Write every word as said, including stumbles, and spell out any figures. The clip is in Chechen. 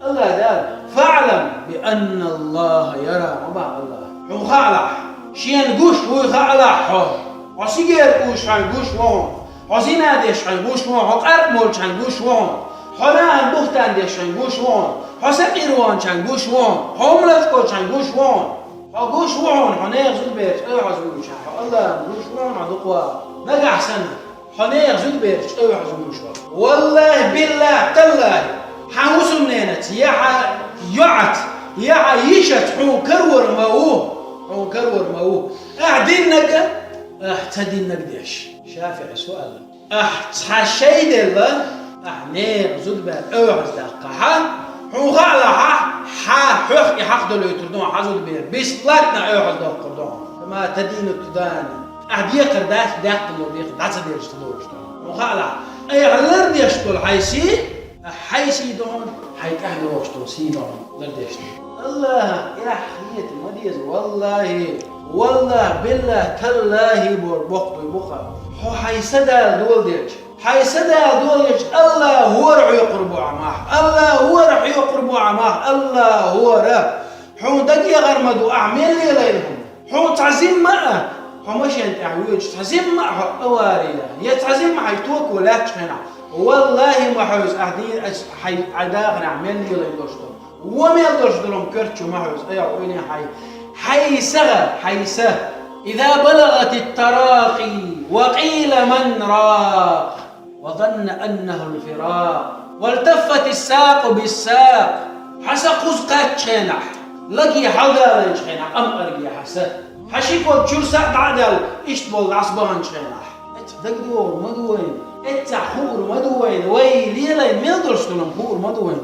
АллахӀ Дала: «فاعلم بأن الله يرى», ма боху АллахӀа. Хьуна хаалахь, шена гуш вуй хаалахь хьо. Хьо сигара кхуьссуш хьайна гуш ву хьуна. Хьо зина деш хьайна гуш ву хьуна, хьо къаркъа молуш хьайна гуш ву хьуна, хьо нахана буьхтан деш хьайна гуш ву хьуна, хьо сакъерван хьайна гуш ву хьуна, хьо хӀума лачкъош хьайна гуш ву хьуна. Хьо гуш ву хьуна, хьо нехан зудабераш тӀе хьожа вуьйлуш, хьо АллахӀана гуш ву хьуна, хьо дукха вахна. Нагахь санна хьо нехан зудабераш тӀе хьожа вуьйлуш ву. ВаллахӀи, биллахӀи, таллахӀи, хьан хӀусамнанаца, я хьан йоӀаца, я хьан йишаца хьуна карор ма ву, хьуна карор ма ву. Ахь диннарг, ахь ца диннарг деш. ШафиӀис аьлла: «Ахь цхьа шай делла, ахь нехан зудабер оьгӀаздаккхахь, хьуна хаалахь, хьан хьох и хьакъ долуьйтур ду хьан зудабер, бесплатно оьгӀаздоккхур ду хьуна. Ма ца диннарг ду хьуна. Ахь декхар дац, даьккхина декхар дац, ца дезаш ца долуш ду хьуна. Хьуна хаалахь, айхьа лардеш долу хьайн сий, ахь хьайн сий ду хьуна, хьайн тӀехь догӀуш долу сий ду хьуна лардеш долу». АллахӀах эхь хета ма деза, валлахӀи, валлахӀи, биллахӀи, таллахӀи, боху, боккха дуй бу-кх. Хьо хьайн са Дала доладелча, хьайн са Дала доладелча, АллахӀ хӀора хьоькхур бу ахь мах, АллахӀ хӀора хьоькхур бу ахь мах, АллахӀ хӀора. Хьуна дагахь ма ду ахь мел лелайна хӀума. Хьуна цхьа зимма а, хьо машен тӀехь воьдуш, цхьа зимма а хьо авари яхь, я цхьа зимма хьайн токо лаьттачу хенахь, валлахӀи, ма хьевза ахь дийна аса хьайн, хьайн дахарехь мел лелайна долуш долу, вон мел долуш долу хӀума коьртачу ма хьевза, айхьа ойла е хьайн, хьайн са гӀа, хьайн са. إذا بلغت التراقي وقيل من راق وظن أنه الفراق والتفت الساق بالساق. Хьан са кхуза кхаьччу хенахь, лаге хьаладалийначу хенахь, къамкъарге хьан са, хьан ши ког чуьра са а дӀа а даьлла, иштта болу дӀасабаханчу хенахь, эццахь дагадогӀур ма ду вайна, эццахь хуур ма ду вайна, вай лелайна мел долуш долу хӀума хуур ма ду вайна.